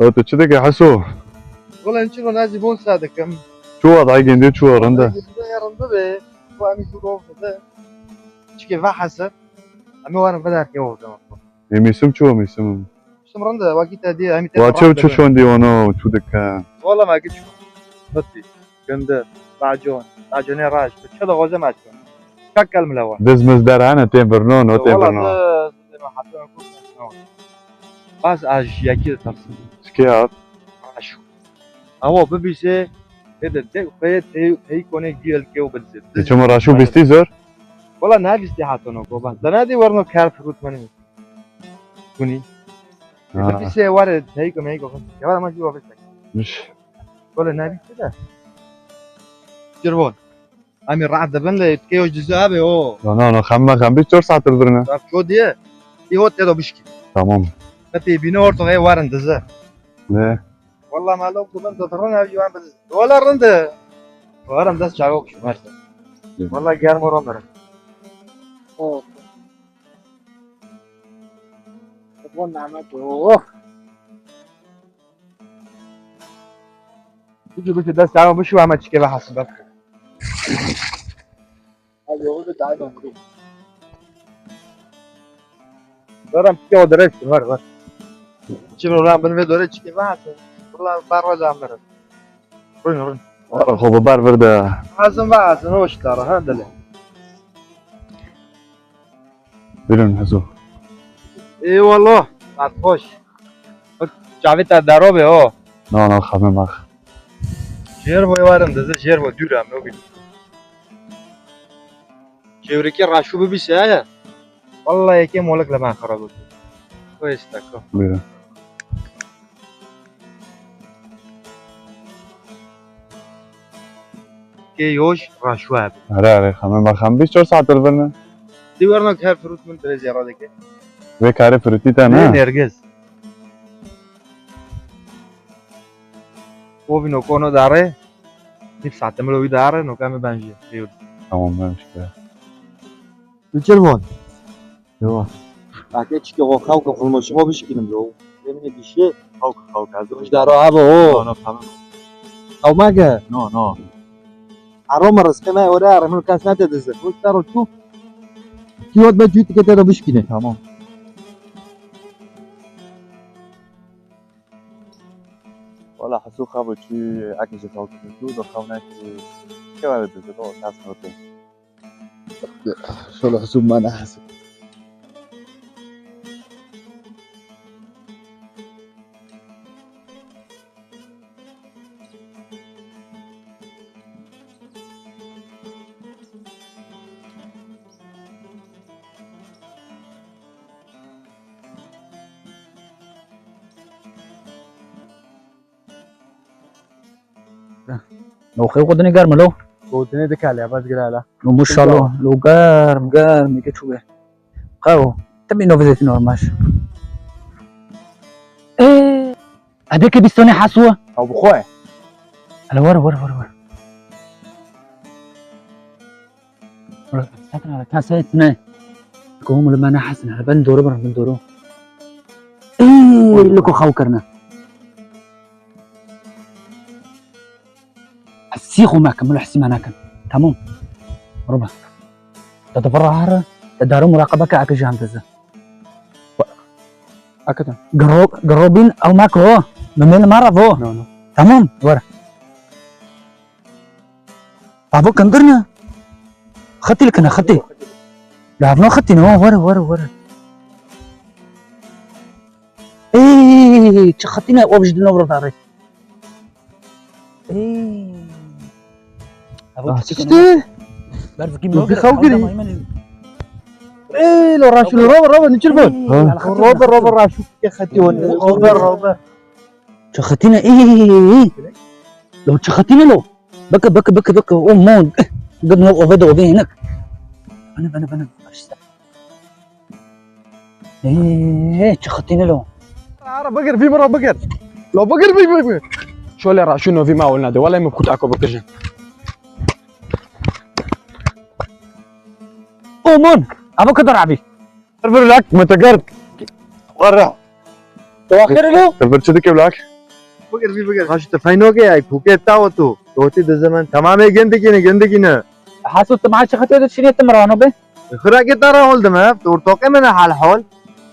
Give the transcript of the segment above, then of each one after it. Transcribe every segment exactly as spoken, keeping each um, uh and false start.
Ew tu çi dike Heso? Wala em çi ro nazî bon sa dikim. Çuwa da gêndê çuwa rind e. Gêndê rind be. Bu em jû ro de. Çike va hesir. Em ê werin vê derkê oldu. Ê mîsim çi o mîsim? Mîsim rind e, wekî te dî, em ê te Wa çew çi şon dî wano çû dike? Wala me giç. Hati. Gende. Racon. Raconê rac. Tu çi de goze me çon. Çak kel mile wa. Diz miz der hene tê birno, no tê Wala birno. Diz, diz me hatun ku. Bas aj yekî de tersin. Çike hat? Aşu. Awo bibîse. Ê de, de, xweyê tey, tey konê gî el kê û bidizê. Ê çima raşû bîstî zor? Wala ne bîstî hatono ko bas. Dana dî werno ker firût menî. Kunî. Ha. Bibîse were tey ko mey ko. Ya wala ma jî wabîste. Miş. Wala ne bîstî de. Cirbon. Amî rahat de bin le, kê o dizi abi o. No, no, no, xem me, xem bîst çar saet birine. Bak, ço diye. Î hot te do bişkî. Tamam. Hadi bine orto, ey, werin dizi. Ne? Wala malo ku bin dodirin ev yuan bidizi. Wala rinde. Werin dest çavok şu merse. Wala germ oran birin. Oh. Bon name, oh. Biçû, biçû, dest çavan bişû, ama çike ve hasibe. Abi, yolu da daha döndü. Ver em çike o direkt, ver, ver. Çi bir ulan bin ve dore çike ve hasibe. Ulan bar ve zamları. Rûn, rûn. Were xwe bi ber vir de. Ezin ve ezin, hoş dara, ha, dilê. Bilin Hezo. Eyvallah. Hat hoş. Çavê te dero be o. Na, na, xemê max. Jêr bo ê werin dize, jêr bo dûr em, no bîn. Çêwrikê raşû bibîse heye. Wallahî yekê molik li me xirab bû. Ko êsta ko. Buyurun. Kê yoj raşû heb. Erê, erê, xemê me xem bîst çar saet li vir ne. Di werna her firût min dirê zêra dike. Vê karê firûtî te ne? Nêrgiz. Ovî no kono dare. Nîv saete min ovî dare, no kame ben jî. Eyvallah. Tamam, ben işte. Biçir von. Yo. Ate çike o xawka xulmo şimo bişkînim lo. Demine dişe xawka xawka. Doj daro abi o. No, no, tamam. Xawma ge. No, no. Aro me rizqê me ore are, min kes nate dize. Hoş daro tu. Ki hot be cüt ke te do bişkîne. Tamam. Wala Heso xevo çi, eke ji xew tu, tu do xew nekî, ke were dize, do tas note. Şöyle Heso, mana Heso. Lo xew xwe dinê germ e lo. Gotinê dikale, bas gira la. Lo maşallah, lo germ, germ, eke çûye. Qew, te bî novizêtî normal. Ê, edeke bîstonê Heso. Ew bi xwe. Hele were, were, were, were. Were, sakın hele, ta seyt ne. Kom li me nehesine, hele ben doğru bırakın, ben doğru. Ey, liko xew kirine. Hesî xwe mekin, min hesî me nekin. Tamam. Roba. Te di vira here, te daru muraqebe ke eke jam dize. Eke te. Giro-, girobîn ew meke ho. Min mêl mara vo. No, no. Tamam, were. Bavo kindir ne? Xetî li kine, xetî. Li hevno xetî ne, were, were, were. Ey, çi xetî ne, o ji dino viro darê. Ey. Abo, ah, çi çi kene? Berfikî mi? Dur, bir xew girî. Ey, lo raşu, lo rober, rober, niçin bu? Ey, ha? Rober, rober, raşu ke xetî hon. Rober, rober. Çi xetî ne? Ey, ey, ey, ey. Lo çi xetî ne lo? Bike, bike, bike, bike. O mon. Gidin o ove de ove yenik. Bene, bene, bene. Ê, çi xetîne lo. Ara bigir, vî min re bigir. Lo bigir, bigir, bigir. Şole ra, şûno vî me ewil nade. Wele min kutako bikijin. Omon, abo kidar abi. Vir vir lak, min te girt. Were. Tu axir lo? Tu vir çi dike wlak? Bigir vî bigir. Haş tu feynoke ay puke tawo tu. Dotî dizimin. Tamamê gindikî ne, gindikî ne. Hasu tu maçı xatê de çinê tu mirano be? Xirake tara hol dime. Tu ortoqê min hal hol.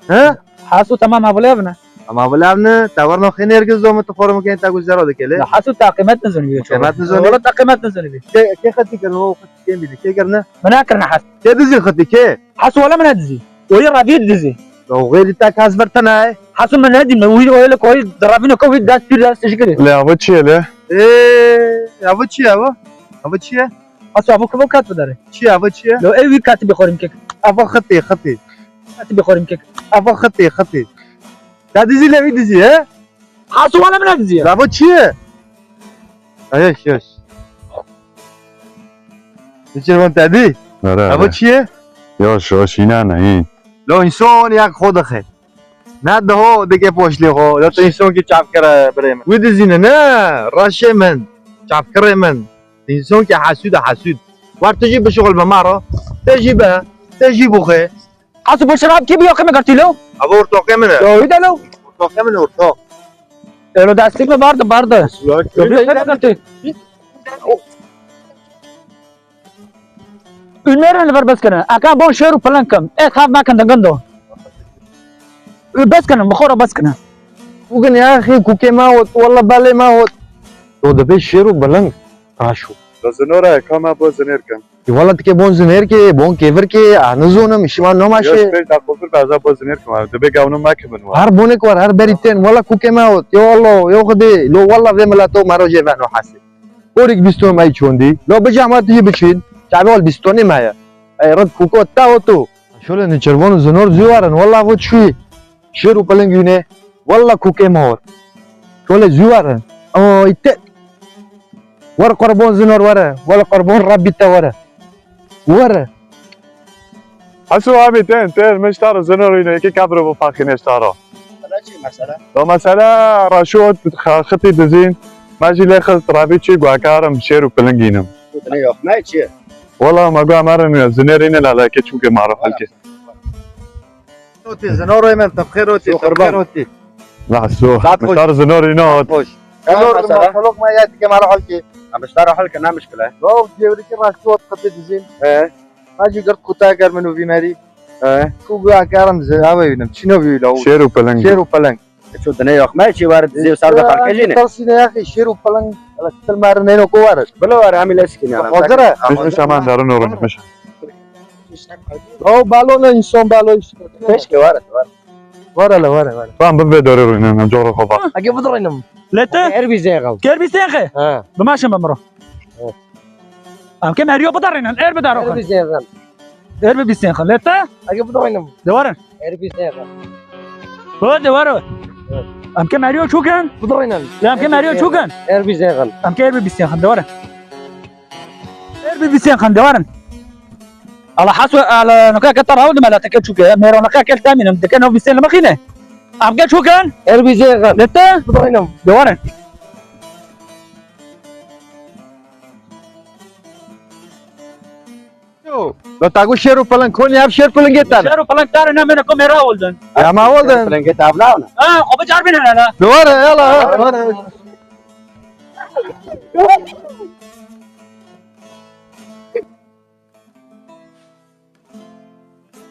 He? Hasu tamam abule evne. Ama bile evne. Tawarno xê nergiz do mu tu xorum ke ta guzero de kele. Ya Hasu ta qiymet nizoni bi. Qiymet nizoni. Wala ta qiymet nizoni bi. Ke, ke xati kirno, o xati ke bide. Ke kirne? Mana kirne Hasu. Ke dizi xati ke? Hasu wala mana dizi. O ya ravi dizi. O xêri ta kas bertana ay. Hasu mana di me. Uy o le koy dravino ko vid dast bir dast şikiri. Le ava çi ye le? Eee, ava çi ye ava? Ava çi ye? Hasu ava ko kat bedare. Çi ye ava çi ye? Lo evi kat bi xorim kek. Ava xati xati. Kat bi xorim kek. Ava xati xati. Ta dizi le vi dizi he? Hasu wala mana dizi. Ava çi ye? Ayş yaş. Niçin van tedî? Ara, ara. Ava çi ye? Yaş, yaş, înan e, hîn. Lo însan yak xwe dixe. Ne diho dike poşlê xwe. Lo tu însan ki çavkere birê min. Wî dizîne ne, raşê min, çavkirê min. Însan ki hesûd e, hesûd. War tu jî bişuxul be maro. Te jî be, te jî buxe. Hasu bo şerab kî bi yoxê me girtî lo? Ava ortoqê min e. Yo, wî de lo. Ortoqê min e, ortoq. Elo destê me barde, barde. Yo, bi yoxê me girtî. Û mêrin li vir bes kene. Eka bon şêr û piling kim. Ez hav mekin de gindo. Û bes kene, bi xwe re bes kene. Bugün ya axî kukê me hot, walla belê me hot. To dibê şêr û piling. Raşo. Da zinora eka me bo zinêr kim. Wala dike bon zinêr ke, bon kêvir ke, a nizonim, şima noma şê. Yaş pêş da kofir be, ez bo zinêr kim. Dibê gavno me kimin wa. Her bonek war, her berî tên. Wala kukê me hot. Yo Allah, yo Xwedê. Lo wala vê mileto mero jê veno hesê. Orik bîston me çondî. Lo bi cema tu jî biçîn. Çavê wal bîstonê me ye. Ey rid kuko ta oto. Şöyle niçervon zinor zî warin. Wala vo çûyî. Şêr û piling yûne. Wala kukê me hot. Şöyle zî warin. Oy te. Were qurbon zinor were. Wala qurbon Rabbî te were. Were. Hesu abi ten, ten, min ji te re zinor îno, yekê kabro bo faxîne ji te re. Mesela çi mesela? Do mesela raşo xitî dizîn, me jî lê xist ravî çi guhekarim şêr û piling înim. Tu dinê yox me çi? Wala me guh me re nûye, zinêr îne lala yekê çûkê ma re xelkê. Rotî, zinor ê min, tu bi xêr rotî, tu bi xêr rotî. Raşo, saat xweş. Miştar zinor îno hot. Xweş. Zinor, mesela? Masalok ma ya dike mala xelkê. Em miştar xelkê ne mişkile. Yo, cêvrikî raşo xitî dizîn. He. Ma jî girt kuta ger min û vî merî. He. Ku guya karim zi, ava yûnim. Çîno vî la. Şêr û piling. Şêr û piling. E, ço dinê yox me, çi war dizê sar da xelkê jî ne. Tersîne yaxî, şêr û piling. Ala til marin neyno ku war. Bila war, amî lesikî ne. Hazır e? Miş, miş, aman darın oğlum, miş. O balon, insan balon işte. Keşke var, var. Var hele, var hele. Tamam, bir ve doğru oynayın, coğrafya bak. Agi bu da oynayın. Lete? Erbi zêxin. Kerbi zêxi? Ha. Bi maşin be miro. Evet. Em ke meriyo bidarînin, er bidaro. Erbi zêxin. Erbi bîst zêxin. Lete? Agi bidarînin. Dewarin. Erbi zêxin. Ho, dewaro. Evet. Em ke meriyo çûkin? Bidarînin. Em ke meriyo çûkin? Erbi zêxin. Em ke erbi bîst zêxin, dewarin. Erbi bîst zêxin, dewarin. Ala hasu, ala naka ke tara oldu mela teke çûke. Mero naka ke tamînim, dike no bîst zêxin limexîne. Em ke çûkin? Erbi zêxin. Lete? Bidarînin. Dewarin. Yo, lo tagu şêr û piling, konî ev şêr pilingê te ne? Şêr û piling te ne, mene ko mera oldin. Ya ma oldin. Pilingê te avla ona. Ha, o bicar bin hele. Doğru, yala.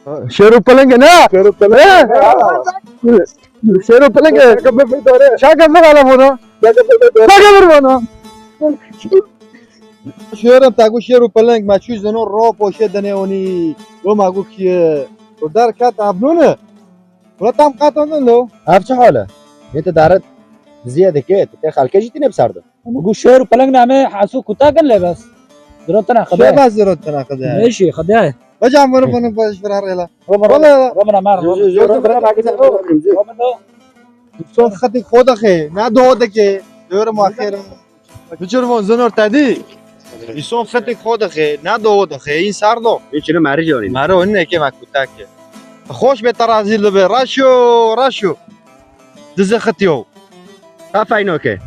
Şêr û piling ne? Şêr û piling. He? Şêr û piling. Şaka bir dore. Şaka bir ala bunu. Şaka bir bunu. Şêr û tagu şêr û piling, me çû zino ro poşê dinê onî. Ro ma gu kiye. O der kat abnûne. Ro tam katandin lo. Ev çi hal e? Yê te daret diziye dike, te xelkê jî tîne bi ser de. Gu şêr û piling name hasu kuta kin lê bes. Diro tena xide. Şêr bes diro tena xide. Neşî xide. Bacam bunu bunu baş bir arayla. Romana, Romana. Romana mar. Romana. Son xetî xwe dixê, ne do dike. Diyorum axir. Biçir von zinor tedî. Son xetî xwe dixê, ne do dixê. În sardo. Hiç ne meri jori. Mero ne ke me kutake. Xoş be terazî dibe. Raşo, raşo. Dize xetiyo. Ha faynoke.